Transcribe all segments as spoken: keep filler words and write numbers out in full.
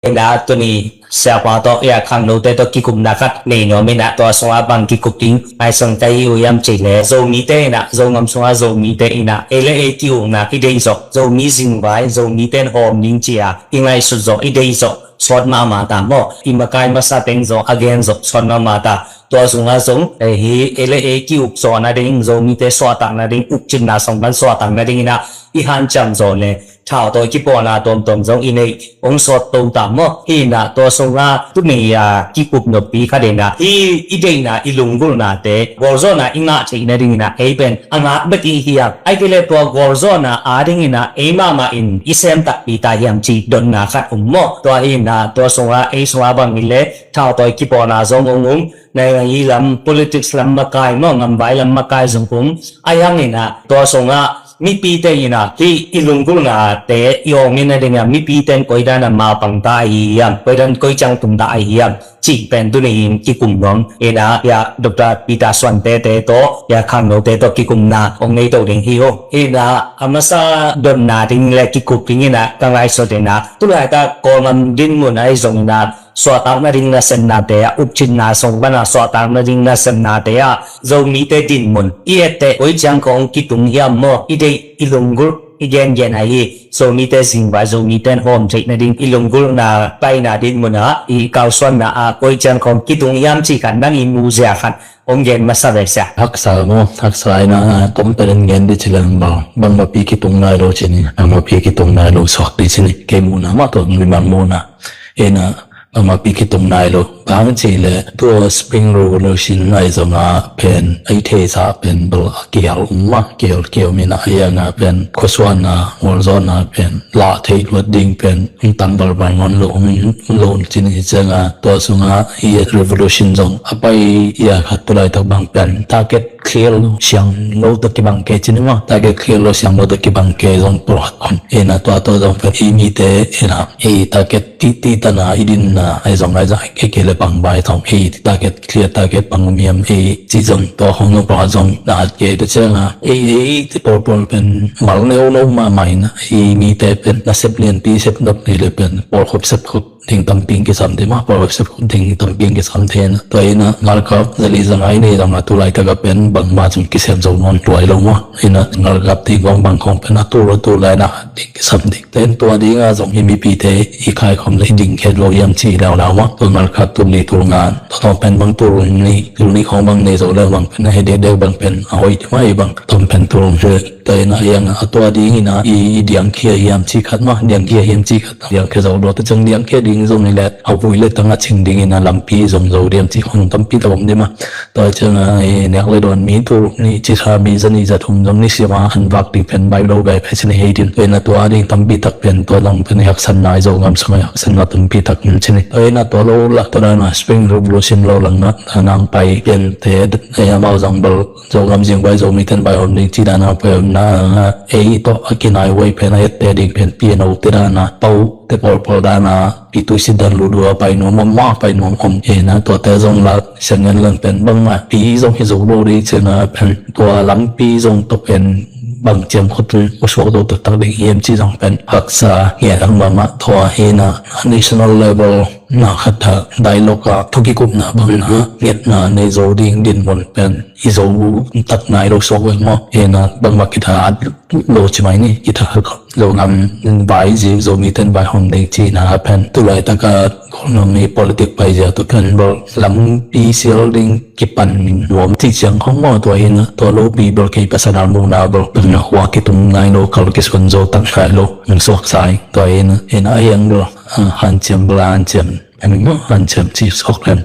Ina tuni siapa tawh, ya, khangnote tawh kikupna khat nei nuam ina, tua sungah bang kikup ding ngaihsun ka hi uh hiam cih leh, Zomite ina, Zogam sungah Zomite ina, ei le ei ki-ukna i deih zawh, Zomi zingvai, Zomite in hawm ding ci-a i ngaihsut zawh, i deih zawh sawt mahmah ta maw. I makai masa teng zawh a gen zawh sawt mahmah ta. Tua sungah zong, eh, hih ei le ei ki-uk zawh nading, Zomite suahtak nading, ukcipna song pan suahtak nading ina i hanciam zawh le thautawi kipawlna tuamtuam zong i neih hong sawt to ta maw. Hih ina tua sungah tuni a kikup noppi khat ina, hih i deihna, i lunggulhnate gualzawhna i ngah theih nading ina ei pen a ngak bek i hiam, ahih kei leh tua gualzawhna ading ina ei mahmah in i sem takpi ta hiam cih dotna khat om maw. Tua hi ina tua sungah ei sungah bang hi leh thautawi kipawlna zong hong um, naingan i lam, politics lam makai maw, ngamvai lam makai zong um. Ahi hang ina tua sungah mipite ina hih i lunggulhnate i awng ina ding a mipite in koi dan a mapang ta ahi hiam, koi dan koi ciang tung ta ahi hiam cih pen tuni in kikum nuam ina, ya, Doctor Peter Suante te tawh, ya, khangnote tawh kikumna hong nei to ding hi uh. Ina a masa dotna ding le kikup ding ina ka ngaihsut ina, tulaitak Kawlgam dinmun ahi zong ina suahtak nading nasepnate ah, ukcipna song pan a suahtak nading nasepnate ah Zomite dinmun i etteh koi ciang khawng kitung hiam maw, i deih, i lunggulh, i gengen ahi Zomite zingvai, Zomite in hawm theih nading i lunggulhna, paina dinmun ah, i kalsuanna ah koi ciang khawng kitung hiam cih khat nang i muhzia khat hong gen masa ve sia. Haksa maw, haksa ina, ah, tom pen in gen dih ci leng bang, bangmah pi kitung nai lo ci ni, bangmah pi kitung nai lo suak dih ci ni, kei muhna mah tawh mimal muhna ina, bangmah pi kitung nai lo. Bang ci leh tua Spring Revolution ahi zong a pen ei theisa pen bel a kihel um mah, kihel kihel om ina, ahi hang a pen khuasuahna, gualzawhna pen lah theih luat ding pen hong tang balbai ngawn lo, hong lo ci ni ciang a, tua sungah hih revolution zong a pai, ya, khat tulaitak bang pen target clear lo, siang lo tawh kibang kei ci ni maw, target clear lo, siang lo tawh kibang kei zong pawlkhat om ina, tua tawh zong pen ei mite ina ei target titi tana i dinna ahi zong, ahi zong, ei kei le bang vai zong ei target clear, target bang om hiam ei cih zong, tua khawng zong pawlkhat zong na at kei. Tua ciang a ei, ei te pawlpawl pen mal neuno mahmah ina, ei mite pen nasep lianpi sep nop nei le pen pawlkhop sepkhop ding tampi kisam thei maw, pawlkhop sepkhop ding tampi kisam thei ina. Tua ina ngalkap zali zangai nei zong a tulaitak a pen bangmah zong kisem zo nawn tuai lo maw. Ina ngalkap ding khawng bang khawng pen a tul a tul lai na ding kisam ding. Tua ding a zong hih mipite i kaikhawm le i dingkhiat lo hiam ci laulau maw. Tua ngalkap tul li tul nga, tua tawh pen bang tul nih, tul nih khawng bang nei zo le bang pen a hih dekdek bang pen a hoih ding maw, ei bang tawh pen tul nih. Tua ina hiang a tua ding ina i, i diangkhia hiam cih khat maw, diangkhia hiam cih khat, diangkhia zo lo. Tua ciang diangkhia ding zong hi leh a vui le tang a cing ding ina lampi zong zo diam cih khawng tampi tak om ding maw. Tua ciang a, eh, nek le dawn mi tul nih, citha mi za nih za thum zong ni sia maw, an vak ding pen baih lo gai pai ci ni hei din. Tua ina tua ding tampi tak pen tua lang pen i haksatna, i Zogam sung i haksatna tampi tak ci ni. Tua ina tua lo lah, tua dan a Spring Revolution lo lang a, a nang pai pian te, eh, amau zong bel Zogam zingvai, Zomite in vaihawm ding ci dan a vaihawmna, ei tawh a kinai huai pen a etteh ding pen P N O te dan a, pau te pawlpawl dan a, pi tuisit dan lulu a pai nuam om maw, pai nuam om ina, tuate zong lah siang ngen leng pen bangmah pi zong hi zo lo ding ci ina pen tua lampi zong tawh pen bang ciam khut tul khuasuak do taktak ding hiam cih zong pen haksa ngen leng mahmah. Tua hi ina national level na khat a dialogue a thukikupna bang na ngetna nei zo ding dinmun pen i zo tak nai lo suak veng maw. Ina bangmah kithat lo ci mai ni, kithat lo ngam vai zi Zomite in vaihawm ding cihna pen tulaitak a Kawlgam i politic paizia tawh pen bel lampi sial ding kipan nuam cih ciang khawng maw. Tua ina tua lopi bel kei personal muhna bel na hua kitung nai lo, kal kisuan zo tak nai lo, suak sai. Tua ina, ina a hiang bel, ah, hanciam bel a hanciam, en maw, hanciam cih suak pen.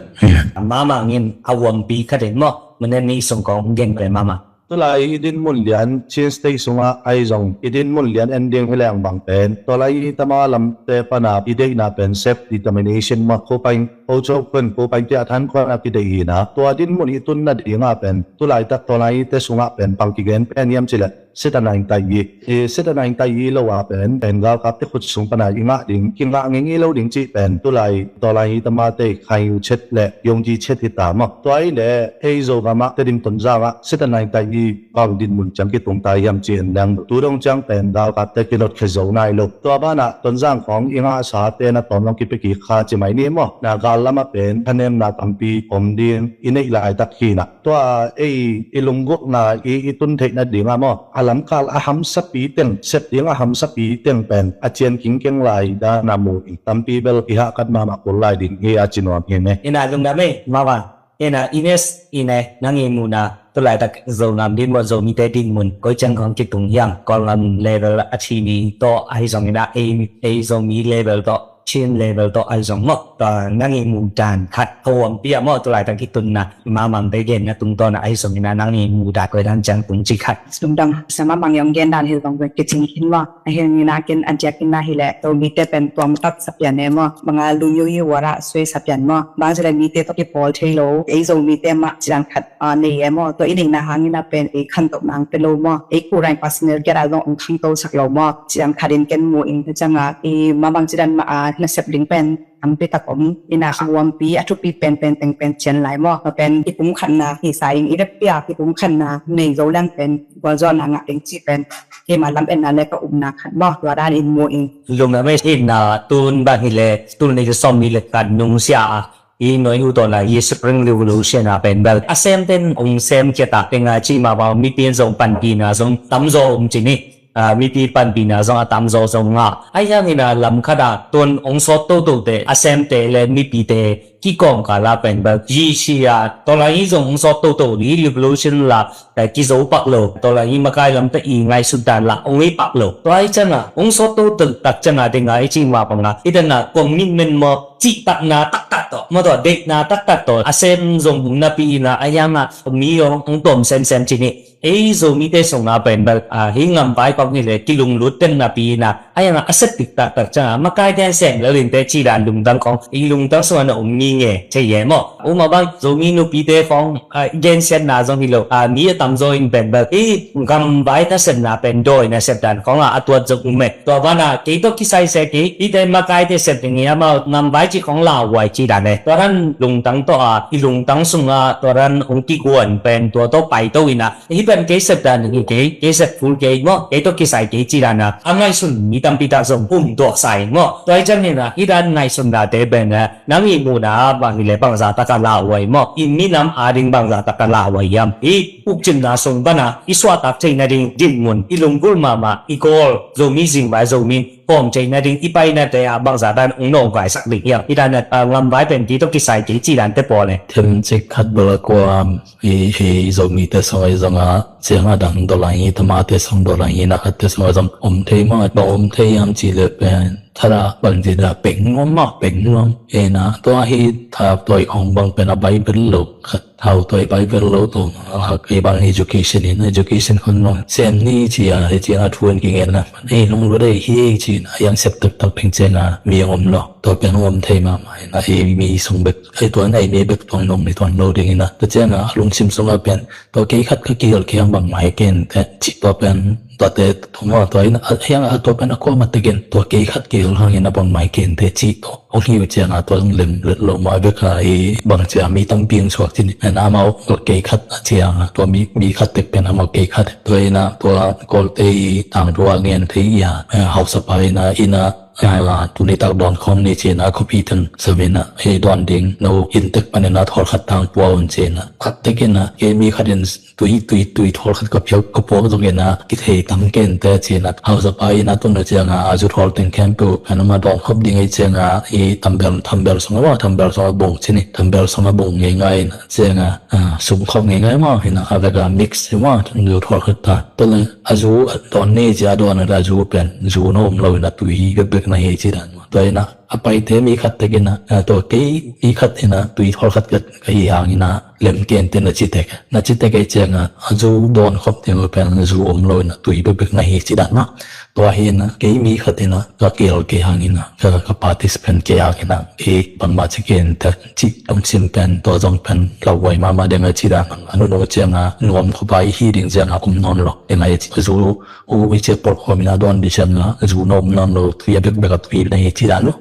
Mahmah ngin a huampi khat in maw, menen ni sung kong gen pen mahmah. Tulai i dinmun lian Chin State sungah ahi zong i dinmun lian en ding hi leng bang pen, tulai i tama lamte pana i deihna pen self determination mah, khuapaing Ko Cho Khun, Ko Paing Tia Than Khuan a kideih hi na. Tua dinmun i tun nadingah pen tulaitak tawlai te sungah pen bang kigen pen hiam cih leh Sitanaing Tayi. I Sitanaing Tayi lo ah pen pen galkapte khut sung pana i ngah ding, kingah ngei ngei lo ding cih pen tulai tawlai tamate Khai Chet le Yongji Chet hi ta maw. Tua i le ei Zogam ah Tedim Tonzang ah Sitanaing Tayi bang dinmun ciang kitung ta hiam ci-in dang tu dong ciang pen galkapte kinot khe zo nai lo. Tua banah Tonzang khawng i ngahsa te na tawm long kipia kik kha ci mai ni maw. Na gal lamah pen thanemna tampi om ding i neih laitak hi na. Tua ei i lunggulhna i i tun theih nadingah maw, a lamkal a hamsapi teng, sep ding a hamsapi teng pen a cian kingkeng lai dan a mu ing. Tampi bel i hahkat mahmah kul lai ding hi a ci nuam hi ne. Ina lungdam ei, mawang. Ina Ines, ina nang i muhna tulaitak Zogam dinmun, Zomite dinmun koi ciang khawng kitung hiam? Kawlgam level a thimi tawh ahi zongin a ei, ei Zomi level tawh, Chin level tawh ahi zong maw, tua nang i muhdan khat a huampi ah maw, tulaitak i tunna Mamang te genna tungtawn ah ahi zongin a nang i muhdan koi dan ciang tung ci khat. Lungdam, sa Mamang i hong gen dan hi zong pen kicing khin maw. Ahi hangin a ken an ciak khin na hi leh Zomite pen tuamtat sa pian e maw. Bang a lu myo hi wara sui sa pian maw. Bang ci leh mite tawh kipawl thei lo. Ei Zomite mah ci dan khat a nei e maw. Tua i neihna hangin a pen ei khantoh nang pe lo maw. Ei kuraing personal kiat a zong hong khangto sak lo maw. Ci dan khat in ken mu ing. Tua ciang a i Mamang ci dan mah a nasep ding pen tampi tak om. Ina a huampi a thupi penpen teng pen cian lai maw. Tua pen i pumkhatna hi sa ing, i vekpi a i pumkhatna nei zo leng pen gualzawhna ngah ding cih pen keima lametna le ka upna khat maw. Tua dan in mu ing. Lungdam ei. Ina tun bang hi leh tul nih le sawmnih le khat nungsia a i noi uh tawh lai i Spring Revolution a pen bel a semten hong sem khia ta teng a cih mah bang mipi in zong panpihna zong tamzaw om ci ni. Aa, mipi panpihna zong a tamzaw zong ngah. Ahi hangin a lam khat ah tun hong sawt toto te, a semte le mipite kikawmkal ah pen bel G C ah tawlai hi zong hong sawt toto ding, revolution lah, eh, kizo pak lo, tawlai hi makai lamte i ngaihsut dan lah hong hi pak lo. Tua ahih ciang ah hong sawt toto tak ciang ah ding a i cih mah bang a i dan a commitment maw, cihtakna taktak tawh maw, tua deihna taktak tawh a sem zong napi in a, ahi hang a mi hong, hong tawm semsem ci ni. Ei Zomite sungah pen bel, ah, hih ngamvai khawng hi leh kilunglut den napi in a, ahi hang a a sep diktak tak ciang a makaite sem lel in teh cih dan lungtang khawng i lungtang sungah na om ngei ngei thei e maw. U mah bang Zomi nupite khawng, ah, i gensiatna zong hi lo, ah, mi a tamzaw in pen bel hih ngamvai nasepna pen dawi nasep dan khawng ah a tuat zong um e. Tua banah kei tawh kisai se, kei hihte makaite sep ding hi, amau ngamvai cih khawng lauhuai cih dan e. Tua dan lungtang tawh a, i lungtang sungah tua dan hong kiguan pen tua tawh paito in a, hih pen kei sep dan hi kei, kei sep kul kei maw, kei tawh kisai kei cih dan a, a ngaihsun mi tampi tak zong um tuak sa ing maw. Tua ahih ciangin a, hih dan ngaihsutnate pen a, nang i muhna ah bang hi leh bangzah tak a lauhuai maw, i minam ading bangzah tak a lauhuai hiam? Hih ukcipna sung pan a i suahtak theih nading dinmun, i lunggulh mahmah, i goal, Zomi zingvai, Zomi kawm theih nading i painate ah bangzah dan hong nawngkaisak ding hiam? Hih dan a, ah, ngamvai pen kei tawh kisai kei cih dante pawl e. Themcik khat bel a kuam, i, i Zomite sung ahi zong a, ciang a dang dawlai hi, tamate sung dawlai hi, na khatte sung ahi zong om thei maw, bang om thei hiam cih leh pen thadah bang ci dah peng nuam maw, peng nuam. Ina tua hi tha tua i khawng bang pen a bai bel lo khat. Thau tua i bai bel lo tua, a, kei bang education in, education khawng nuam sem ni ci a, hi ci a thu in kingen a, ei lunglut ei hi ei ci a, a yang sep taktak peng ciang a mi om lo. Tua pen om thei mahmah in a, ei mi sung bek, ei tua in ei mi bek tuang nong ni tuang lo ding in a. Tua ciang a lungsim sung a pen tua kei khat ka kihel khiang bang mai ken teh cih tua pen tuate tua maw, tua in a hiang a tua pen a kuamah tekin tua kei khat kihel hangin a bang mai ken teh cih tua. Hong hi uh ciang a tua zong lem let lo mah bek a, i bang ci a mi tampi hong suak ci ni. Pen amau tua kei khat a ciang a tua mi, mi khat tek pen amau kei khat. Tua in a tua Kawlte i tangthu a ngen thei i a, eh, hausapa in a, in a, eh, tuni tak dawn khawm ni ci in a, khuapi teng sam in a, eh, dawn ding, no inn tek pan in a thawl khat tang pua un ci in a. Khat tek in a, kei mi khat in tui, tui, tui thawl khat ka phial, ka puak zong in a, kithei tam ken teh ci in a, hausapa in a tun a ciang a, a zu thawl teng khempeuh, pen amah dawn khop ding ahih ciang a, i tambel, tambel sung a, tambel sung a bung ci ni, tambel sung a bung ngei ngai in a, ciang a, a, sung khop ngei ngai maw, in a, a vek a mix hi maw, zu thawl khat ta. Tua leh, a zu, a dawn ni ci a dawn a, a zu pen, zu na om lo in a tui bekbek na hi ci dan maw. Tua in a, a paite mi khat tek in a, a, tua kei mi khat in a, tui thawl khat ka, ka hi hang in a, lem ken teh na ci tek. Na ci tek ei ciang a, a zu dawn khop ding uh pen zu om lo in a tui bekbek na hi ci dan maw. Tua hi ina, kei mi khat ina, ka keel kei hang ina, ka, ka participant kei hang ina, kei bangmah ci kei in ta, ci lungsim pen, tua zong pen, lauhuai mahmah ding a ci dan, a nunung ciang a, nuam khuapi hi ding ciang a, kum nawn lo, ding a ci, zu, u, i ci a pawlkhawm ina dawn ding ciang a, zu nuam nawn lo, tui a bekbek a tui na hi ci dan lo.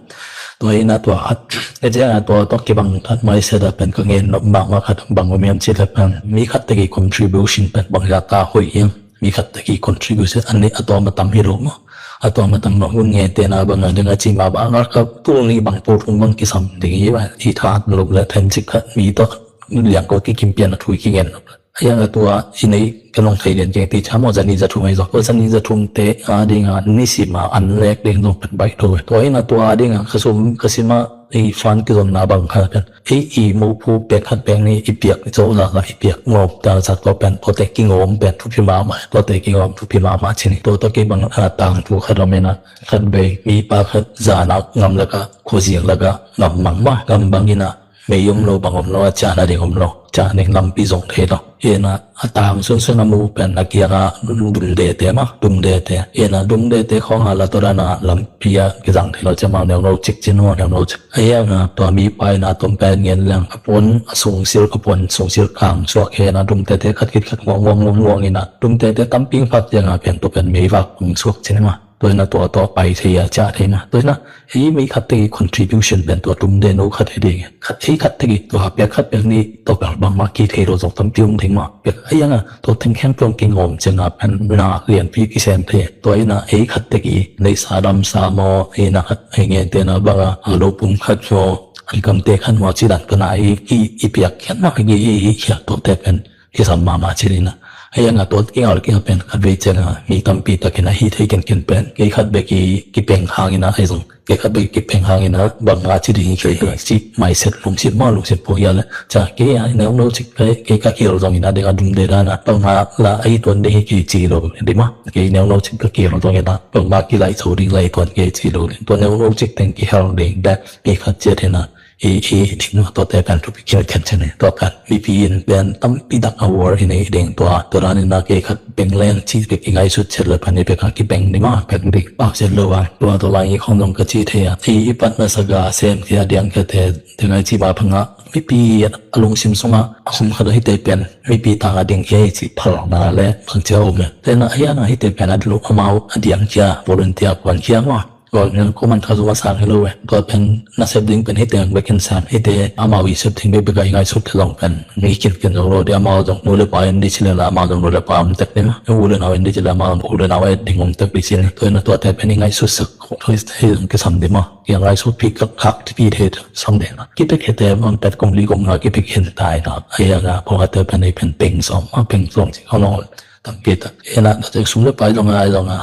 Tua ina tua khat, e ciang a tua, tua kibang khat, mai se da pen, ka ngen lo, bangmah khat, bang om hiam ci da pen, mi khat teki contribution pen, bang ya ta hoih hiam. Mi khat teki contribution a nih a tawm a tam hi lo maw? A tawm a tam maw? Hun ngen tena bang a ding a ci mah bang a ka tul nih bang pawl thum bang kisam ding hi bang, i tha lo le then cik khat mi tawh liang ko kikim pian a thu i kingen lo. A yang a tua i nei ka nong thei lian keng ti cha maw, za nih za thum ahi zong. Tua za nih za thum te a ding a nisim a an lek ding zong pen baih lo. Tua in a tua a ding a ka sum ka sim a i fan kizonna bang khat pen. Ei i mophu pek khat pek nih i piak zo lala i piak ngawm ta zat tua pen tuate kingawm pen thupi mahmah, tuate kingawm thupi mahmah cin hi. Tua tua kei bang a tangthu khat om ina khat bei mipa khat zana ngam laka khuazing laka ngam bang mah ngam bang ina mei om lo bang om lo a cahna ding om lo, cah ding lampi zong thei lo. Ina a tang sunsun a mu pen a kianga dumdete mah, dumdete. Ina dumdete khawng a la tua dana lampi a kizang thei lo cia mau neu lo cik cin hua neu lo cik. A hiang a tua mipa ina tum pen ngen leng a pon a sungsil a pon sungsil kang suak he na dumtete khat kit khat nguang nguang nguang nguang ina dumtete tampi phat hiang a pen tua pen meivak kung suak cin ma. Tua ina tua tua pai thei a cia thei ma. Tua ina hei mi khat teki contribution pen tua dumde no khat he ding. Khat hei khat teki tua pek khat pek ni tua pek bang ma ki thei lo zong tampi um ding ma. Pek a hiang a tua teng kheng tuang kingawm ciang a pen na lianpi kisem thei. Tua ina hei khat teki neisa damsa maw hei na khat hei ngen tena bang a a lo pum khat maw an kamte khat maw ci dan tua na i i i piak khiat ma i i i khiat tua te pen kisam mahmah ci dina. Hei anga tua kingal kingal pen khat vei ciang a mi tampi takin a hi thei kenken pen kei khat bek i kipeng hang ina hei zong. Kei khat bek kipeng hang ina bang nga ci ding kei ci maiset lungsim maw lungsim pua hia le ca kei a neu no cik kei ka kil zong ina ding a dum de dana bang nga la a hi tuan ding hi kei ci lo ding ma kei neu no cik ka kil zong ina bang ma ki lai zo ding lai tuan kei ci lo ding tua neu no cik teng ki hel ding da kei khat ciat hina i i ding tua te kan thupi kil khen chen tua kan mipi in pen tampi dak a war hi nei ding tua tua dan ina kei khat beng leng ci pek i ngaisut chet le pan i pek a ki beng ding ma pek ding pau chet lo a tua tua lai i khong dong ka ci thei a i i pat na sa ga sem thia diang ka te te ngai ci ba phang a mipi a lungsim sung a a khum khat hi te pen mipi tang a ding kei ci phal na le phang cia um le te na a hiang a hi te pen a lu amau a diang kia volunteer kuan kia ma Tua pen kuman kha zong a sang hi lo e. Tua pen nasep ding pen hite ang bekin sang hite amau i sep ding bek bek a i ngaisut kha zong pen mi kin kin zong lo di amau zong nu le pa in di ci le la amau zong nu le pa om tek ding. U le nau in di ci le amau u le nau a et ding om tek di ci ni. Tua ina tua te pen i ngaisut sak khok thoi thei zong kisam ding ma. I ngaisut pi kak kak ti pi thei sam ding na. Ki pek hite bang pet kum li kum nga ki pek hin tai na. Ai a nga kong a te pen i pen peng zong ma peng zong ci khong nong tampi tak ina na cek sum le pai zong ai zong a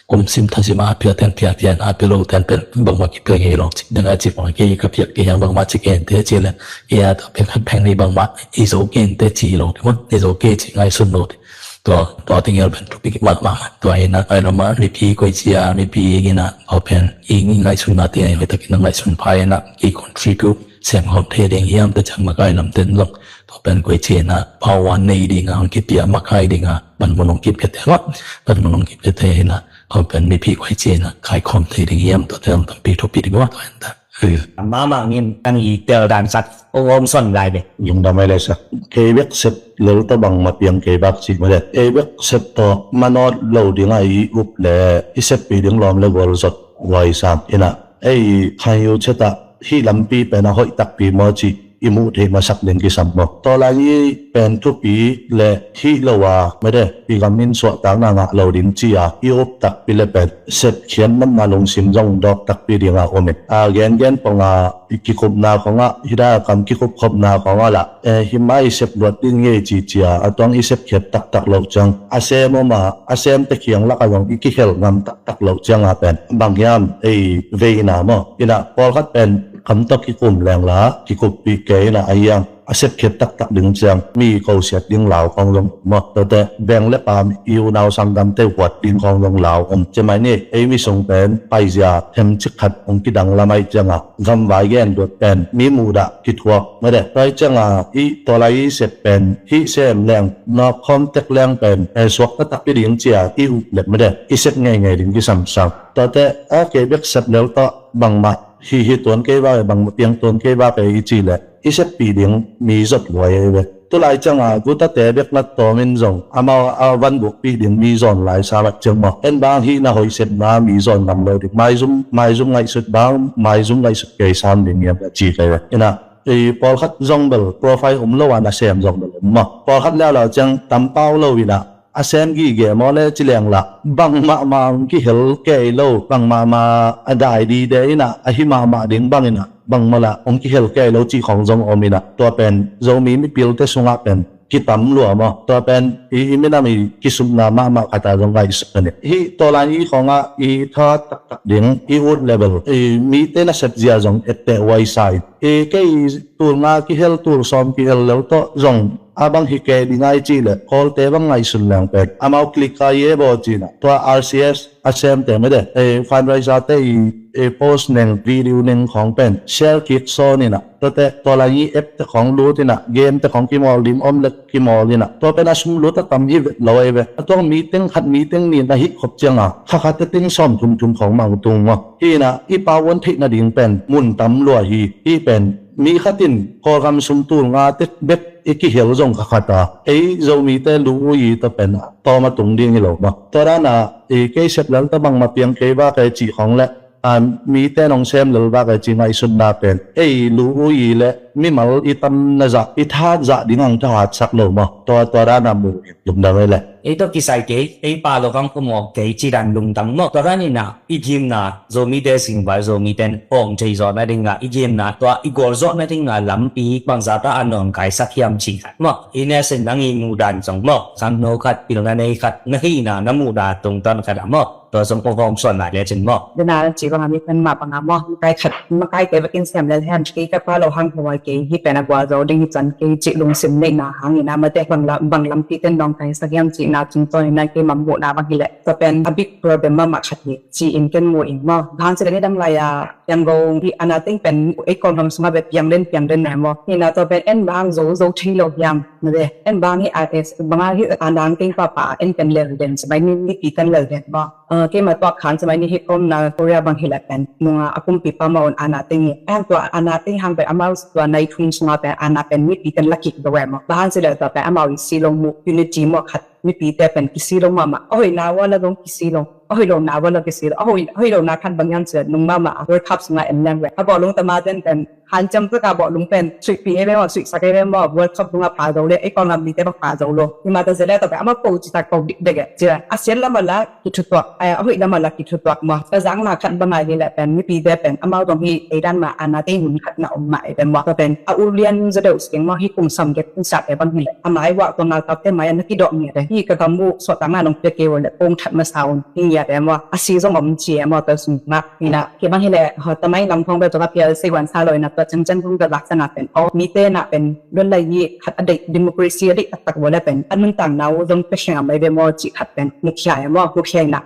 kum sim tha sim a pia ten pia pia a pia lo ten pen bang ma ki pia ngei lo cik dang a cik ma ki ka pia ki yang bang ma cik en te ci le ia ta pen khat pheng ni bang ma i zo ki en te ci lo ti mon i zo ki ci ngai sun lo ti to to ting el pen tu pi ki mat ma to ina ai lo ma ni pi koi ci a ni pi ina au pen i ngai sun na ti ai ta ki na ngai sun pai na ki contribute sem hom the ding hiam ta chang ma kai lam ten lo to pen koi ci na pawan nei ding a ki pia ma kai ding a Ban mun ong kip kete hua, ban mun ong kip kete hina, hau pen mipi kuai cina kai khom thei ding hiam tua te ong tampi thupi ding hua tua henta. Mama ngin kan i tel dan sat ong om son lai be. Yung damai le sa. Kei bek sep lel to bang ma piang kei bak si ma le. Kei bek sep to manot lo ding a i up le i sep pi ding lom le gol zot wai sam ina. Ei khai yu cheta hi lampi pen a hoih takpi mo ci i muh theih masak ding kisam maw? Tawlai i pen thupi le hih lo a mede i gam in suahtakna ngah lo ding ci-a i up takpi le pen sepkhiat nopna lungsim zong dawk takpi dingah um in. A gengen pong a i kikupna khongah hida kam kikupkhopna khongah lah e himah i sep luat ding ngei cicia a tuang i sepkhiat taktak loh ciang a sem om a a sem tekhiang lakah zong i kikhel ngam taktak loh ciangah pen bang hiam ei veina maw? Inah pawlkhat pen Kham tawh kikum leng la kikuppih kei in ah, a hiang a sepkhiat taktak ding ciang mi kosiat ding lau khawng zong maw, tuate beng le pam i unau sanggamte huat ding khawng zong lau om. Cia mai ni ei mi sung pen paizia themcik khat hong kidang lam aih cianga gamvai gen duat pen mi mudah kithuak mede. Tua aih cianga i tua lai i sep pen hih sem leng nawk khawm tek leng pen suak taktak pi ding cia i up lep mede, i sep ngeingei ding kisamsam. Tuate a kei bek sep lel tawh bangmah hi hi tuan kei vak e, bangmah piang tuan kei vak e i ci leh i seppih ding mi zot luai ei ve. Tulai cianga gutate bek na tawmin zong amau a van bukpih ding mi zawn lai sa mat ciang maw, en bang hih na hoih sepna mi zawn ngam lo ding, maizum maizum ngaihsut bang maizum ngaihsut kei sam ding hiam a ci kei ve. Inah i pawlkhat zong bel profile um lo a nasem zong bel um maw, pawlkhat leuleu ciang tampau lo inah a sem gige maw le ci leng lah bang mahmah hong kihel kei lo, bang mahmah a dai dide inah ahi mahmah ding bang inah bang mah lah hong kihel kei lo cih khawng zong om inah, tua pen Zomi mipilte sungah pen kitam lua maw, tua pen i i minam i kisupna mahmah khat a zong ngaihsun a ni. Hih tua lai i khawngah i tha taktak ding i ut level i mite nasep zia zong etteh huai sa in i kei tul nga kihel tul sawm kihel lel tawh zong a bang hi kei ding ai cih leh Kawlte bang ngaihsun leng pen amau click a ye baw cinah tua R C S a semte mede fundraiser te i post neng video neng khawng pen share kik sawn inah, tuate tua lai i app te khawng lut inah game te khawng kimawl ding om le kimawl inah, tua pen a sum lut a tam hi vet lo ei ve. A tuang meeting khat meeting nih na hih khop cianga kha khat te ting sawm thum thum khawng mang tung maw. Hi inah i pau uan theih nading pen mun tam lua hi. Hih pen mi khat in Kawlgam sum tul nga tek bek i kihel zong kha khat a, ei Zomite lu ui i ta pen tawm a tung ding hi lo maw. Tua dana i kei sep lel ta bangmah piang kei vak e cih khawng le a mite nong sem lel vak e cih ngaihsutna pen ei lu ui i le mimal i tam na zah i tha zah ding ang thahat sak lo maw. Tua tua dana mu in lungdam ei le. Ei tawh kisai kei, ei pa lo kang kumawk kei ci dan lungdam maw. Tua dan inah i gimna Zomite singval Zomite hong thei zawh nadinga i gimna tua i gual zawh nadinga lampi bangzata a nawngkaisak hiam cih khat maw. I nesin nang i muhdan zong maw, khangno khat pilna nei khat na hihna na muhna tungtawn khat a maw, tua zong kong hawm suan lai lecin maw. Dena ci banga mi khan mah banga maw, makai khat makai kei vekin sem lel hen, kei ka pa lo hang huai kei hi pen a gual zo ding hi chan kei cih lungsim neihna hangin a mate bang lampi ten nawngkaisak hiam cihna tungtawn ina kei mam muhna bang hileh tua pen a big problem mahmah khat hi ci-in ken mu ing maw. Bang ci le ni dang lai a piang go hi ana teng pen ei Kawlgam sungah ve piang den piang den nai maw. Hina tua pen en bang zo zo thei lo hiam na ve. En bang hi a es banga hi ana teng papa en pen lel den samai ni ni pi kan lel den maw. Keima tuak khan samai ni hi kom na Korea bang hi la pen nunga a kumpi pa maw ana teng hi. En tua ana teng hang pen amau tua nai thum sunga pen ana pen ni pi kan la kik do ve maw. Bang ci le tua pen amau i si lo mu unity maw khat mipite pen kisi lo mahmah. A hoihna uh a la zong kisi lo, a hoih lona uh a la kisi lo. A hoih, a hoih lona khat bang hiam cih leh nung mahmah a World Cup sungah en leng ve a bawlung tama ten pen hanciam taka bawlung pen suihpih ei ve maw, suihsak ei ve maw, World Cup sungah pha zo le ei Kawlgam mite bang pha zo lo. Himah ta zia le tawh pen amah po citak po dikdek e. Ci a siat lamah la kithutuak, a hoih lamah la kithutuak maw. Ka zakna khat banga hi leh pen mipite pen amau zong hi ei dan mah ana tei hun khat na om mah ei pen maw. Tua pen a ulian zaw deuh sing maw hi kum sam dek kum sa te bang hi leh a mai wah tua ngalkapte mai a na kidawh ngiat e. Hi ka gam uh suahtakna nong pia kei uh leh kong that masa un hi ngiat e maw. A si zong om ci e maw tua sungah. Hi na kei bang hi leh tamai lam khong bel tua ka pia sei wan sa lo ina tua ciangciang kong ka lak sana pen aw mite na pen luan lai hi khat a deih democracy a deih taktak uh leh pen a nuntakna uh zong pia khen a mai ve maw cih khat pen mukhia e maw mukhia ina.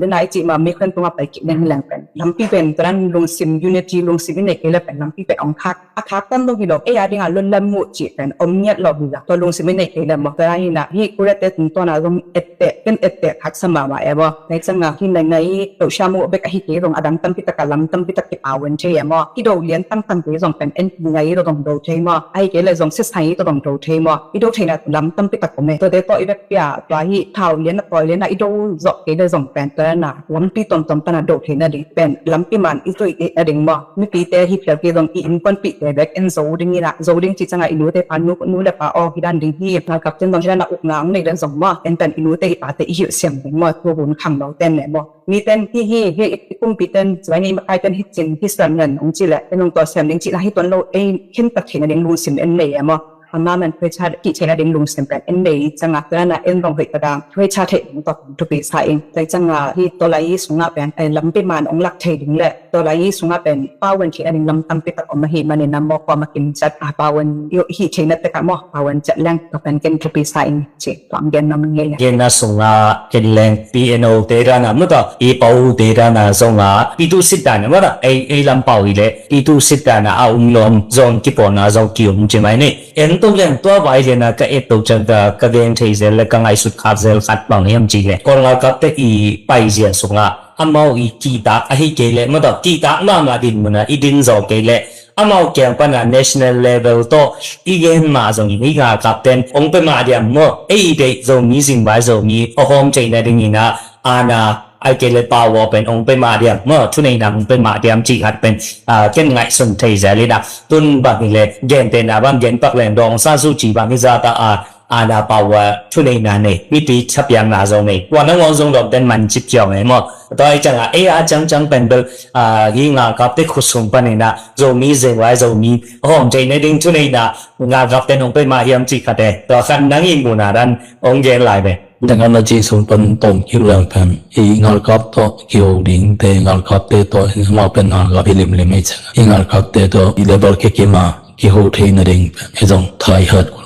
Dena i cih ma mi khuan tungah pai kik ding hi leng pen lampi pen tua dan lungsim unity lungsim i nei kei leh pen lampi pen ong khak a khak tam lo hi lo. Ei a dinga lon lam muh cih pen om ngiat lo hi la tua lungsim i nei kei leh maw. Tua dan hi na hi Korea te tungtawn a zong etteh ken etteh khak sa mahmah e maw. Nai canga hi nai ngai tohsia muh bek ahi kei zong a dang tampi taka lam tampi tak kipa wen thei e maw. I do lian tangtang kei zong pen en ngai i do dong do thei maw. Ahi kei leh zong sisai i do dong do thei maw. I do theina lam tampi tak om e. Tua te tawh i bek pia tua hi thau lian a tawi lian a i do zawh kei le zong pen tua na lampi tomtom pana do theina ding pen lampi man i zui theina ding maw. Mipite hi phial kei zong i innkuanpihte bek en zo ding ina zo ding cih canga i nute pa nu le pa aw hi dan ding hi ngalkap ten zong hi dan a ukna ang nei dan zong maw en pen i nute i pate i hilh siam ding maw. Tua hun khang lo ten ne maw. Mi ten hi hi hi i kumpi ten civai ni makai ten hi cin hi siam nen ong ci le en ong tua siam ding cih na hi tuan lo ei khen tak theina ding lungsim en nei e maw. Ama man thuaicha kih theihna ding lungsim pen en nei canga, tua na en rong hoih taka thuaicha theih ding tawh thupi sa ing. Tua canga hi tolai sungah pen, eh, lampi man ong lak thei ding le tolai sungah pen pawan theihna ding lam tampi tak om ahi manin a mawk kawm a kim cat a pawan hi theihna tekah maw pawan cat leng tua pen ken thupi sa ing ci tuang gen nong ngei. Genna sungah ken leng P N O te dana mawta i pau te dana zonga i tu sit dana mawta ei, ei lam pau i le i tu sit dana a um lom zong kipawlna zong ki um ci mai ni. En tuk leng tua vai liana ka et tuk ciang ka, ka gen thei zel le ka ngaihsut khak zel khat bang hiam ci le Kawl ngalkapte i paizia sungah amau i kihtak ahi kei le mawta kihtak mahmah din muna i din zaw kei le amau kiang pana national level tawh i gen mah zongin i ngalkapten ong pe mah diam maw ei deih Zomi zingvai Zomi a hawm theihna dingina ana ai kei le power pen ong pe mah diam maw thuneina ong pe mah diam cih khat pen, ah, ken ngaihsun thei zel i dak tun bang hi le gentehna bang gen pak leng dawng sa su ci bang hi zata a ana power thuneina nei mipi thapiakna zong nei tua nangawn zong dawmten man cip ciang ei maw. Tua i canga ei a ciangciang pen bel, ah, hi ngalkapte khutsung panina Zomi zengvai Zomi a hawm theihna ding thuneina ngalkapten ong pe mah hiam cih khate tua khan nang i muna dan ong gen lai ve. Dangana ci sung pan tawm kiu lang pan i ngalkap tawh kiho ding te ngalkapte tawh amau pen ngalkap hi limlim ei cianga i ngalkapte tawh i level kikima kiho theihna ding pen ei zong thai hat kul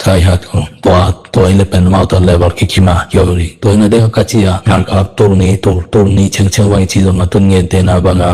thai hat kul tua tua i le pen amau tawh level kikima kiho ding tua i na deng ka ci a ngalkap tul ni tul tul ni ciangciang bang i ci zong a tun ngen tena banga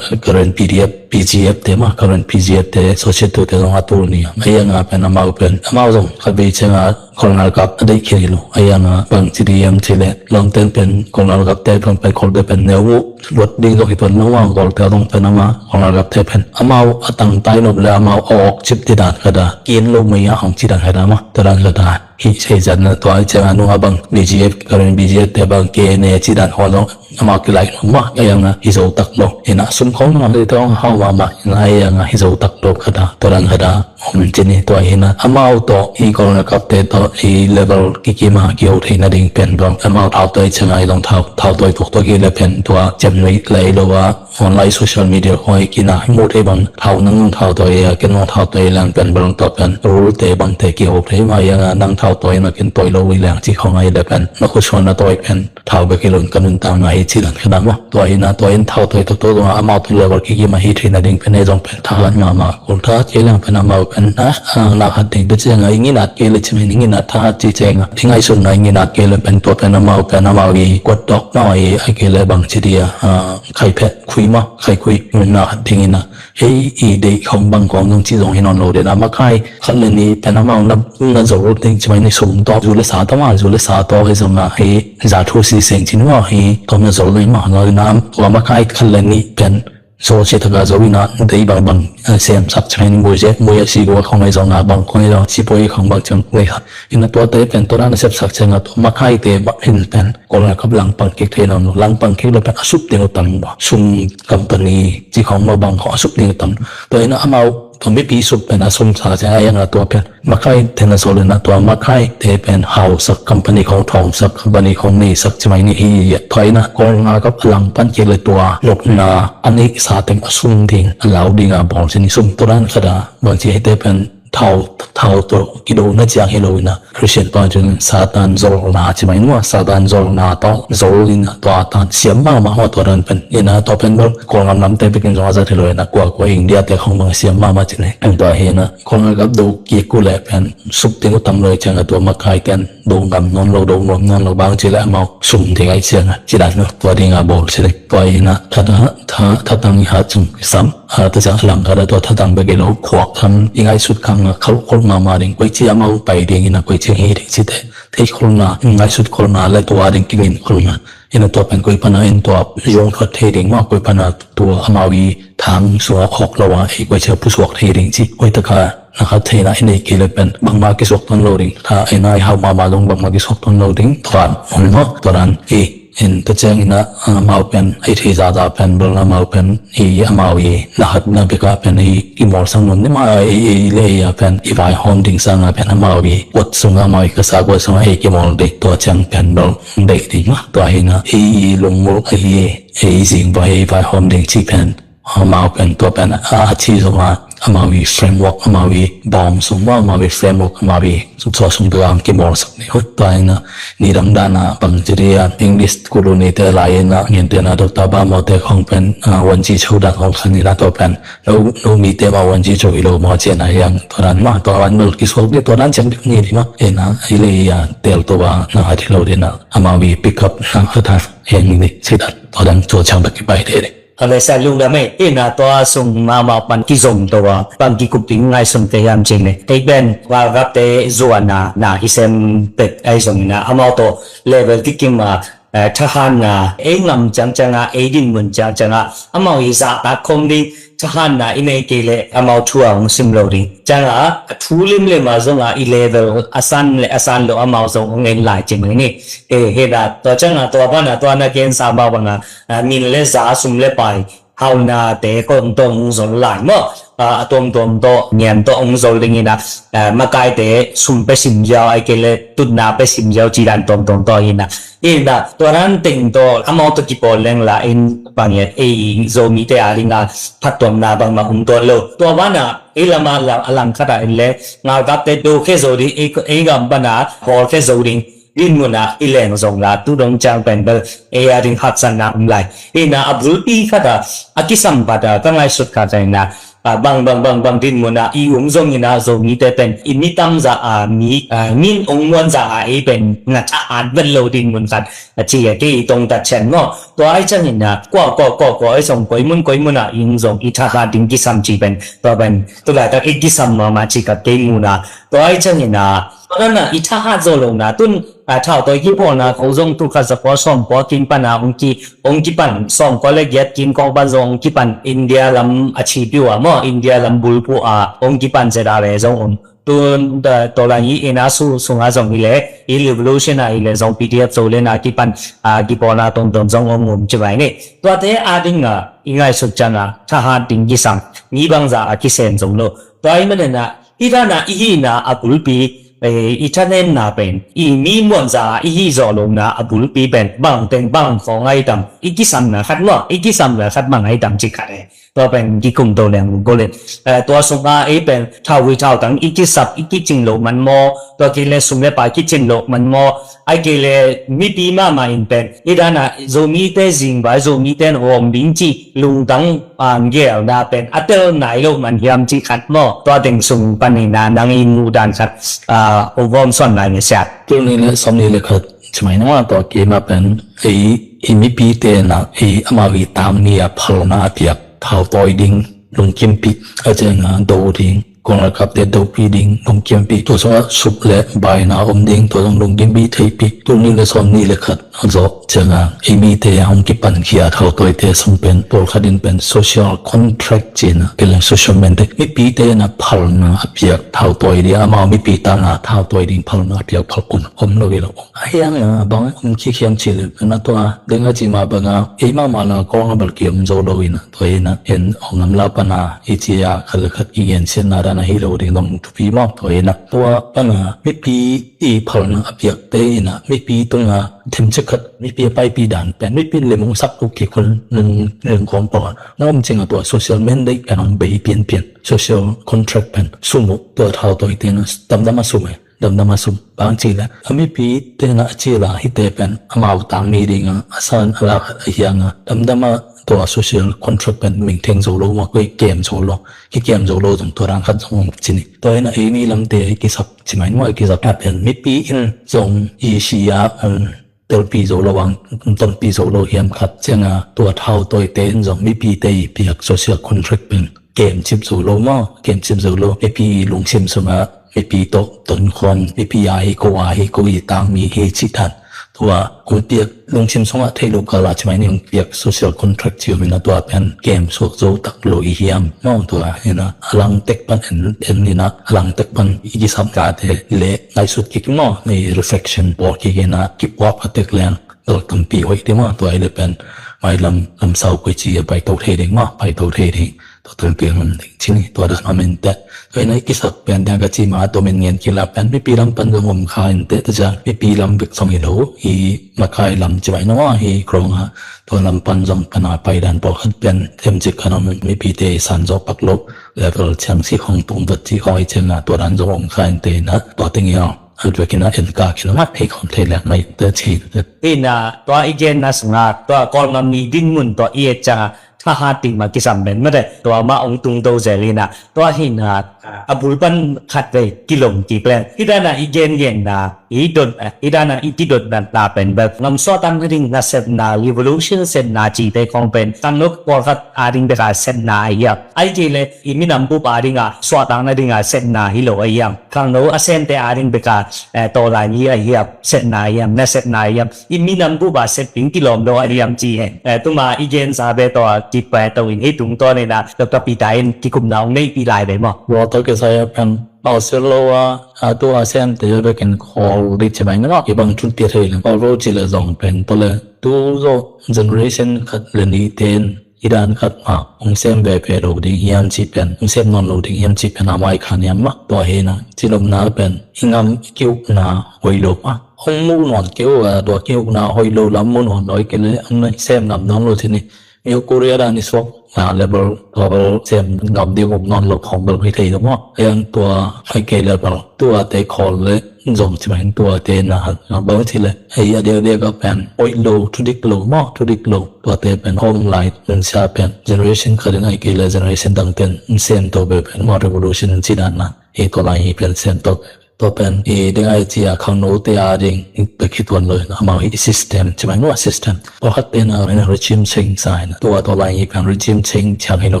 current P D F P G F te ma current P G F te social tu te zong a tul ni a mai anga pen amau pen amau zong khat vei cianga Kawl ngalkap a deih khia hi lo a ianga bang ci ding hiam ci le lawmten pen Kawl ngalkapte pen pen Kawlte pen neu uh luat ding zong hi tuan lo a Kawlte zong pen ama Kawl ngalkapte pen amau a tangtai nop le amau a awk cip ti dan khata kian lo mei a hong ci dan khata ma ta dan khata hi sei zat na tua i cianga nunga bang B G F karen B G F te bang K N A ci dan khaw zong amau kilai nop ma a ianga hi zo tak lo ina sum khong ma hi tawng hau ma ma ina a ianga hi zo tak lo khata ta dan khata om cini tua hina amau tawh i Kawl ngalkapte tawh i level kikima kiho theihna ding pen bang amau thau tawh i cianga i long thau thau tawh i tuk tawh ki le pen tua cem nui lai lo a online social media khoi kina hi mu thei bang thau nang nung thau tawh i a ken nung thau tawh i lang pen bang tawh pen rule te bang te kiho thei ma ianga nang thau tawh i na ken tawh i lo i lang ci khong ai le pen na khusuan na tawh i pen thau bek i lon ka nuntakna hi ci dan khedam a tua hina tua in thau tawh i tuk tawh zong amau tawh level kikima hi theihna ding pen ei zong pen thahat mahmah Kawlta kei leng pen amau pen na, ah, na hat ding tua cianga i nginat kei le cimai i nginat thahat ci cianga i ngaihsutna i nginat kei le pen tua pen amau pen amau i kuat dawk na i a kei le bang ci dia, ah, khai phet khui ma khai khui na hat ding ina ei i deih khong bang khong zong ci zong hi nawn lo dena makai khat le ni pen amau na, na zol ding cimai ni sum tawk zu le sa tawk ma zu le sa tawk hi zong na hi za thu si seng ci nua hi tawm na zol ding ma na tua makai khat le ni pen so si taka zo ina dei bang bang, eh, sem sak chang in mui je mui a si gua khong ai zong a bang khong ai zong si poi khong bang chang nei kha ina tua te pen tua na sep sak chang a tua makai te bang hin pen Kawl ngalkap lang pang kik thei lo lang pang kik lo pen a sup ding utam ba sum company ci khong ma bang khong a sup ding utam tua ina amau tua mipi sup pen a sum sa chang a yang a tua pen makai te na so le na tua makai te pen hau sak company khong thong sak company khong nei sak chimai ni hi ya tua ina Kawl ngalkap a lang pan kik le tua lok na a nei sa teng a sum ding a lau ding a bawl sin sum tua dan khada bang ci hi te pen thau thau to kido na ciang hi lo ina Christian pa cun Satan zol na cimai nua Satan zol na to zol ina tua tan siam ma ma ho tua dan pen ina tua pen bol Kawl ngam lam te bikin zong a zat hi lo ina kua kua India te khong bang siam ma ma cine tua hi ina Kawl ngalkap do kik ku le pen sup ding utam lo i ciang a tua makai ten do ngam nawn lo do ngam nawn lo bang ci le amau sum ding ai ciang a ci dan lo tua ding a bawl ci le tua ina thata tha thatang i hat cung sam a ta ciang a lang khata tua thatang bek i lo khuak kham i ngaihsut khang a khol khol ma ma ding koi ci amau pai ding ina koi ci hi ding ci te thei khol na i ngaihsut khol na le tua ding kingin khol na ina tua pen koi pana in tua zong khat thei ding ma koi pana tua amau i thang suak khok lo a ei koi ci a pusuak thei ding ci koi taka na khat theina i nei kei le pen bangma kisuak ton lo ding tha i nai hau mama zong bangma kisuak ton lo ding tuan om lo tuan i in ta ciang ina amau pen ei thei zaza pen bel amau pen i amau i na hat na beka pen i i mol sang nun ni ma i i le i a pen i vai hom ding sanga pen amau i kuat sunga amau i kasa kuat sunga ei ki mol ding tua ciang pen bel dei ding ma tua hina i i lungmul i i zing vai i vai hom ding ci pen Amau pen tua pen a, a ci zong a, amau i framework, amau i bawm sung maw, amau i framework, amau i sung tua sung tua ang kimawlsak ni. Hut tua ina, ni dang dan a bang ci di a, English kulu ni te lai ina, ngen te na Doctor Ba maw te khong pen, a, wan ci chau dan khong khan ina tua pen. No, no mi te maw wan ci chau i lo maw ci na yang tua dan maw, tua wan mel kisuak di tua dan ciang dik ni di maw. Ina, i le i a, tel tua na a di lo di na, amau i pick up na a ta, yang ni, ci dan, tua dan tua ciang dak i pai te di. A le sa lungdam ei, ina tua sung mahmah pan kizom to a, pan kikup ding ngaihsun te hiam cih le. Ei pen, World Cup te zuan a, na hi sem pek ei zong ina, amau to level kikim a, eh, thahatna, ei ngam ciangciang a, ei dinmun ciangciang a, amau i zahtak khawm ding, thahatna i nei kei le, amau thu a hong sim lo ding. Ciang a, a thu limlim a zong a, i level a san le a san lo amau zong hong en lai cih mai ni. Eh, hena, tua ciang a, tua ban a, tua na ken sa bang bang a, a, min le za, sum le pai, hauna te ko hong tawh hong zol lai maw. A, a tuamtuam tawh, niam tawh hong zol ding ina, a, makai te sum pe sim ziau, ai ke le tutna pe sim ziau, ci dan tuamtuam tawh ina. Ina, tua dan teng tawh, amau tawh kipawl leng la, in bang e, ei Zomi te a ding a, phattuamna bangmah om tuan lo. Tua ban a, ei lam a, la, a lang khat a en le, ngalkap te do khe zo ding, ei, ei gam ban a, hawl khe zo ding. Dinmun ah i leng zong la, tu dong ciang pen bel, ei a ding haksatna om lai. Ina a bulpi khat a, a kisam khat a, ka ngaihsut khat a ina, a, bang, bang, bang, bang dinmun ah, i um zong ina, Zomi te pen, i mi tam za a, mi, a, min ong muan za a, ei pen, nga tha at vet lo dinmun khat, a ci a, kei i tong tat chen maw. Tua ai ciang ina, kua, kua, kua, kua, ei zong, koi mun, koi mun ah, i um zong, i tha khat ding kisam ci pen, tua pen, tu lai tak i kisam ma, ma ci khat kei mun a, tua ai ciang ina, tua na, i tha khat zo lo na, tun, a, thau toi kipawlna ko zong tu khat za kua sawm kua kin pan a, ong ki, ong kipan, sawm kua le giat kin kong pan zong ong kipan, India lam a ci piu a maw, India lam bulpu a, ong kipan zet a le zong ong. Tun, da, to la i ina su, sung a zong i le, i revolution a i le zong P D F zo le na kipan, a, kipawlna tongtong zong ong um ci vai ni. Tua te a ding a, i ngaihsut ciang a, thahat ding kisam, mi bang za a kisem zong lo. Tua i menen a, i dan a, i hihna a bulpi, eh, i thanemna pen, i mi muan za a, i hih zawh lohna a bulpi pen, bang teng bang khawng ai tam, i kisamna khat maw, i kisamna khat bang ai tam ci khat e. Tua pen kikum to leng gol in. Eh, tua sung a ei pen thau hui thau tang i kisap i kicing loh man maw, tua kei le sum le pai kicing loh man maw, ai kei le mipi mahmah in pen, i dan a Zomi te zing vai, Zomi te na om ding ci, lungtang, ah, gelna pen, a tel nai loh man hiam ci khat maw, tua teng sung pan ina nang i muh dan khat, ah, hong gawm suan lai ni siat. Tul ni le sawm ni le khat, ci mai na tua kei mah pen, ei, i mipi te na, ei amau i tang ni a phalna a piak, thau toi ding, lungkimpih, a ciang a do ding, kong le kap te dopi ding, lungkimpih, tua sung a sup le baina om ding, tua sung lungkimpih theipih, tul ni le sawm ni le khat, a zawh ciang a, ei mi te a hong kipan khia thau toi te sung pen, pawl khat in pen social contract ci na, kei le social man te, mipi te na phalna a piak, thau toi ding, amau mipi tang a thau toi ding phalna a piak, phal kun, om lo hi lo. A hiang a, bang om khikhiam ci le, na tua, deng a ci ma bang a, ei mahmah la kong a bal ki om zo lo ina, tua ina, en ong am la pan a, i ci a, khat le khat i gen siatna dan a hi lo ding dong thupi maw, tua ina. Tua pan a, mipi i phalna a piak te ina, mipi tung a, thim cik khat, mipi a paipi dan pen, mipi le mong sak tu ki khun, nung, nung kong paw. Na om cing a tua social mandate pen ong bei pian pian, social contract pen, sum uh, tua thau toi te na, damdam a sum e. Damdam a sum bang ci le, a mipi te na a ci la hi te pen, amau tang ni ding a, a san a lak a hiang a, damdam a tua social contract pen mingtheng zo lo, ma koi kem zo lo, hi kem zo lo zong tua rang khat zong ci ni. Tua ina ei ni lam te kisap ci mai maw, kisap a pen mipi in zong i si a, um, telpi zo lo ang, tonpi zo lo hiam khat ciang a, tua thau toi te in zong mipi te i piak social contract pen kem cip zo lo maw, kem cip zo lo, mipi lungsim sung a, mipi tawh tonkhawm, mipi a hi ko a hi ko i tang mi hi ci dan. Tua, ong piak lungsim sung a thei lo kal a ci mai ni ong piak social contract ci om ina tua pen kem suak zo tak lo i hiam. Maw tua ina, a lang tek pan en, en ina, a lang tek pan i kisap ka te le ngaihsut kik maw, nei reflection pawl kik ina, kipuak a tek leng, dol tampi hoih ding maw, tua i le pen, mai lam, lam sau koi ci a pai to thei ding maw, pai to thei ding, tua tul piang lam ding ci ni, tua das ma men te, Tua hi na i kisak pen dang ka ci ma, tua min ngen kila pen mipi lam pan zong om kha in te, tua ciang mipi lam bek zong hi lo, hi makai lam ci mai no, hi krong a, tua lam pan zong pan a pai dan pawlkhat pen em cik kan om, mipite i san zawh pak lo, level ciang si hong tung vat ci hong i ciang a, tua dan zong om kha in te na, tua teng i a, a tua kin a en ka kin a mat hei khom thei lek mai te ci. Hi na, tua i gen na sung a, tua Kawlgam mi din mun tua i et ciang a, thahat ding ma kisam pen mate, tua ma ong tung do zel hi na, tua hi na, a bul pan khat vei kilom kik leng. Hi dan a i gen gen na, i dot, i dan a i kidot na, na pen bel ngam suahtak nading nasepna, revolution sepna cite khong pen, khangno pawlkhat a ding bek a sepna ahi hiam? Ahih kei leh i minam bup a ding a suahtak nading a sepna hi lo ahi hiam? Khangno a semte a ding bek a, eh, tawlai ni ahi hiam, sepna ahi hiam, nasepna ahi hiam? I minam bup a sep ding kilawm lo ahi hiam ci hi. Eh, tuma i gensa ve tawh a kipai to in hih tungtawn in a Doctor Peter in kikumna hong neihpih lai ve maw? Tua tawh kisai a pen Australia a, a tu a semte bek in khawl ding ci mai na, i bang thu pia thei leng khawl vo ci leh zong pen tua leh tu zawh generation khat leh nihte in i dan khat mah hong sem veve lo ding hiam cih pen, hong sem nawn lo ding hiam cih pen a mai khan hiam mah. Tua hi na, ci lawmna pen i ngam i ki-ukna hoih lo mah, hong muh nawn kei uh a, tua ki-ukna hoih lo lam muh nawn lo, ahih kei leh hong sem ngam nawn lo ci ni. Myo Korea dan i suak na level, level sem ngam ding um nawn lo khong bel hi thei lo mah. Hiang tua ahih kei leh bel tua te khawl leh zong ci mai, tua te na, na bang ci leh, hei a deuh deuh ka pen hoih lo, thudik lo maw, thudik lo, tua te pen hong lai nunsia pen generation khat in ahih kei leh generation dang ten sem to ve pen maw, revolution ci dan na, hei tua lai hi pen sem to ve. Tua pen i ding ai ci a khangno te a ding bek hi tuan lo, amau hi system ci mai maw, system. Pawlkhat te na regime change sa hi na, tua tua lai hi pen regime change ciang hi lo,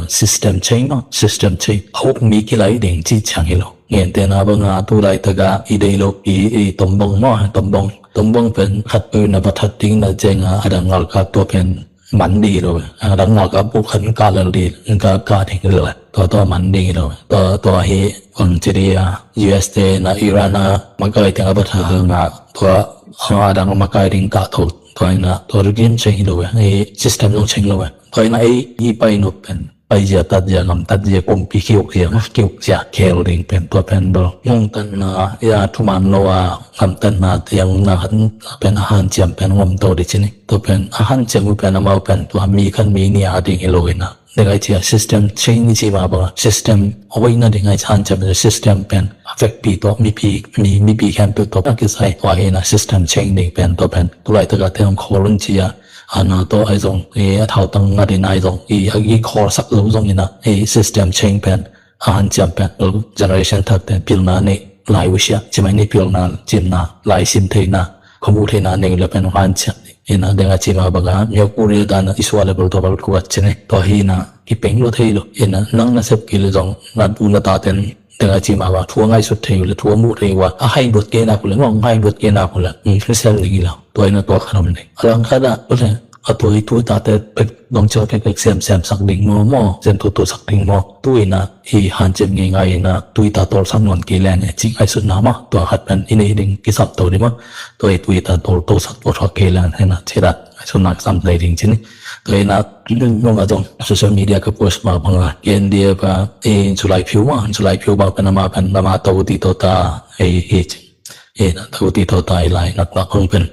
system change maw, system change. A uk mi kilai ding ci ciang hi lo. Ngente na bang a tu laitak a i deih lopi i tombong maw, tombong, tombong pen khat peuh na va that ding na ciang a, a dang ngalkap tua pen man ding hi lo. A dang ngalkap uh khat ka lel ding, ka, ka ding hi lo. Tua, tua man ding hi lo. Tua, tua hi bang ci ding a, U S te na Iran a makai teng a va that hang a, tua a dang makai ding ka tho. Tua hi na, tua regime change hi lo. Hi system zong change lo. Tua hi na ei, i pai nop pen paizia tatzia, ngam tatzia, kumpi ki-ukzia, ki-ukzia khel ding pen, tua pen bel ngongtatna, ya thuman lo a ngamtatna, tiang na khat pen a hanciam pen ngom to ding ci ni. Tua pen a hanciam uh pen amau pen tua mi khat mi nih a ding hi lo hi na. Ding ai ci a system change ni ci mah bang a, system hoih nading ai hanciam, system pen a vekpi tawh mipi, mi, mipi khempeuh tawh a kisai tua hi na, system change ding pen tua pen tu laitak a te hong khawl un ci a, a na tawh ai zong, i a thautang ngat in ai zong, i a i khawlsak lo zong in a, i system change pen, a hanciam pen, generation thak pen pilna nei lai uh sia, ci mai ni, pilna, cinna, laisim theihna, khuamuh theihna nei le pen hanciam ni. In a ding a ci mah bang a, Myo Korea dan a i suah le bel tua bel kuat ci ni. Tua hi na, i peng lo thei lo. In a nang na sep kei le zong, na tu na ta ten, ding a ci mah bang, thu a ngaihsut thei uh le, thu a muh thei uh a, a hai luat kei nak uh le, ngawng hai luat kei nak uh le, mm, Christian ding hi lo. Tua in a tua khan om ding. A lang khat ah, tua le, a tua i tu i tate pek dong ciang pek pek sem, sem sak ding maw, maw, sem tu tu sak ding maw. Tu in a, i hanciam ngei ngai in a, tu i ta tawl sak nawn kei leng e, ci ngaihsutna maw. Tua khat pen, i nei ding kisam to ding maw. Tua i tu i ta tawl, tawl sak, tawl sak kei leng, hi na, ci dat, ngaihsutna kisam dai ding ci ni. Tua in a, nung a zong, social media ka post mah bang a, K N D F a, i July phiu mah, July phiu bang pen amah pen, amah tawh ti tawh ta, i, i, i, na tawh ti tawh ta i lai nak nak hong pen.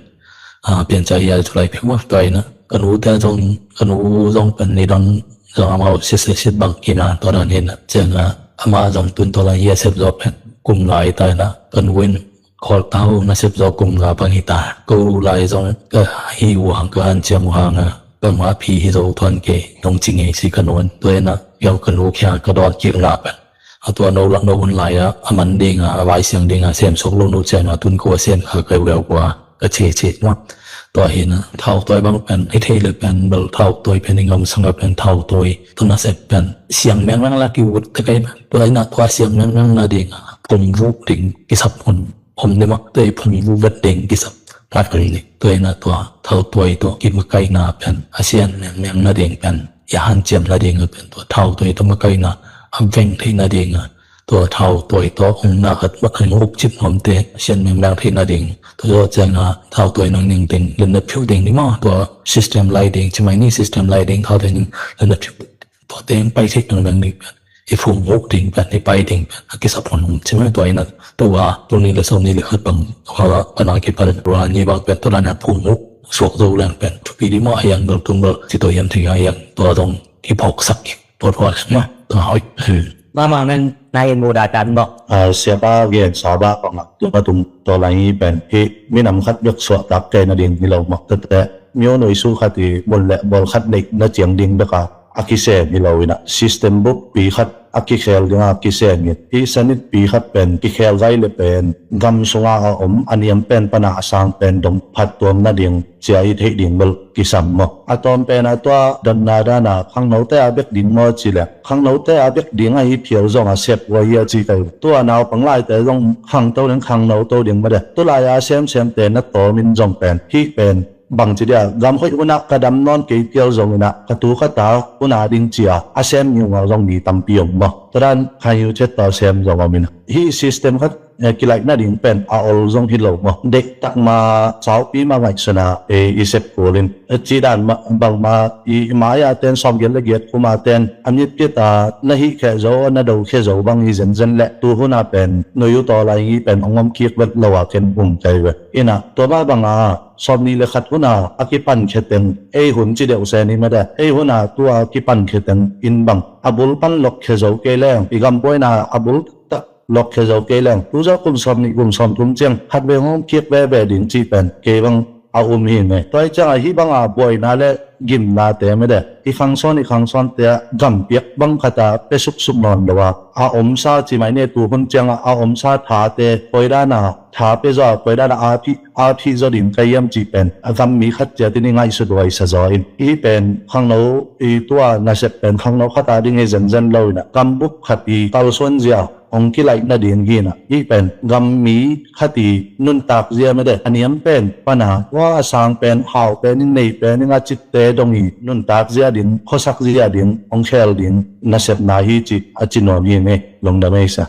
A, pian ca i a July phiu mah, tua in a, ka nu te zong, ka nu zong pen ni dang, zong amau sit sit sit bang ki na, tua dan hi na, ciang a, amah zong tun tawh lai i a sep zaw pen, kum lai ta in a, ka nu in, khawl ta uh, na sep zaw kum nga bang hi ta. Ko lai zong ka hi uh hang, ka hanciam uh hang a, ka ma phi hi zo thuan kei, nong ci ngei si ka nuan. Tua in a, yau ka nu khia ka dawn kik na pen. A tua no lak no hun lai a, a man ding a, a vai siang ding a, sem sok lo no ciang a, tun ko a sem kha ka uh yau ko a, ka che che ma. Tua hi na, thau tuai bang pen, hi thei le pen, bel thau tuai pen, i ngam sang a pen, thau tuai, tu na sep pen, siang meng meng la ki ut te kai pen. Tua hi na, tua siang meng meng na ding a, pum vuk ding, kisap hun. Om ni mah, tua i phun vu vet ding kisap ngat kal ni. Tua in a tua thau tuai tua kimakaina pen a sian mengmeng nading pen, i hanciam nading a pen tua thau tuai tua makaina a veng thei nading a, tua thau tuai tua ong na khat mat an uk cip nuamte a sian mengmeng thei nading. Tua zaw ciang a thau tuai nang ning ding, len na phiu ding ni maw, tua system lai ding, cimai ni system lai ding, thau tuai ning len na phiu. Tua teng pai thei nang ding ding pen. i phunguk ding pen, i pai ding pen a kisap hun om ci mai. Tua in a, tua tuni le sawmnih le khat bang, tua pan a kipan, tua ni bang pen tua dan a phunguk suak zo leng pen thupi ding maw, a hiang bel tung bel ci tua hiam thei a hiang, tua zong kiphawksak kik tua tua leng maw, tua hoih. Mahmah men na in mudah tan bawk. A, siapa gen sa bak bang a, tua tung tua lai hi pen, hih minam khat bek suahtak kei nading hi lo mawk tete, myo nui su khat i mun le bawl khat neih na ciang ding bek a a kisem hi lo in a, system buppi khat a kikhel ding a kisem in, hih sanitpi khat pen kikhel vai le pen gam sunga a om a niam pen pan a a sang pen dong phattuam nading cia i theih ding bel kisam maw. A tawm pen a tua dotna dan a khangnote a bek ding maw ci leh, khangnote a bek ding ahi phial zong a sep uh ahi a ci kai uh. Tua naupang laite zong khangto ding, khangno to ding mah de. Tulai a semsemte na tawm in zong pen, hih pen bangci dia, gam hoih hun a ka dam nawn kei phial zong in a, ka tu ka ta hun a ding cia a sem ngiungau zong mi tampi om maw. Tua dan kha hiu chet ta sem zong om in a, hih system khat, eh, kilaih nading pen a ol zong hi lo maw. Deihtak ma saupi ma ngaihsun a, eh, i sep kul in, eh, ci dan ma, bangma i, i mai a ten sawmgiat le giat kum a ten a mit kit a na hih kheh zo, na do kheh zo bang hi zenzen leh tu hun a pen nui uh taw lai ngi pen ong om kik vet lo a ken um kai ve. In a, tua mah bang a sawmnih le khat hun a a kipan khe teng, ei hun ci deuh se ni mah de, ei hun a tua kipan khe teng in bang a bul pan lok khe zo kei leng, i gam buaina a bul tak lok khe zo kei leng, tu zawh kum sawmnih kum sawmthum ciang khat vei hong kik veve ding cih pen kei bang a um hi ngei. Tua hi ciang a hih bang a buaina le gimnate mah de, i khangsawn i khangsawnte a gampiak bang khat a pia suksuk nawn lo a, a omsa ci mai ni, tu hun ciang a a omsa thate, koi dan a tha pia zaw, koi dan a a phih, a phih zaw ding ka hiam cih pen a gam mi khat ciat in i ngaihsut huai sa zaw in, hih pen khangno, i tua nasep pen khangno khat a ding hi zenzen lo in a, gam bup khat i kalsuan zia hong kilaih nading hi in a, hih pen gam mi khat i nuntak zia mah de, a niam pen pan a tua a sang pen hau pen in, nei pen in, a citte dong i nuntak zia ding, khuasak zia ding hong khel ding nasepna hi cih a ci nuam hi ngei. Lungdam ei sa.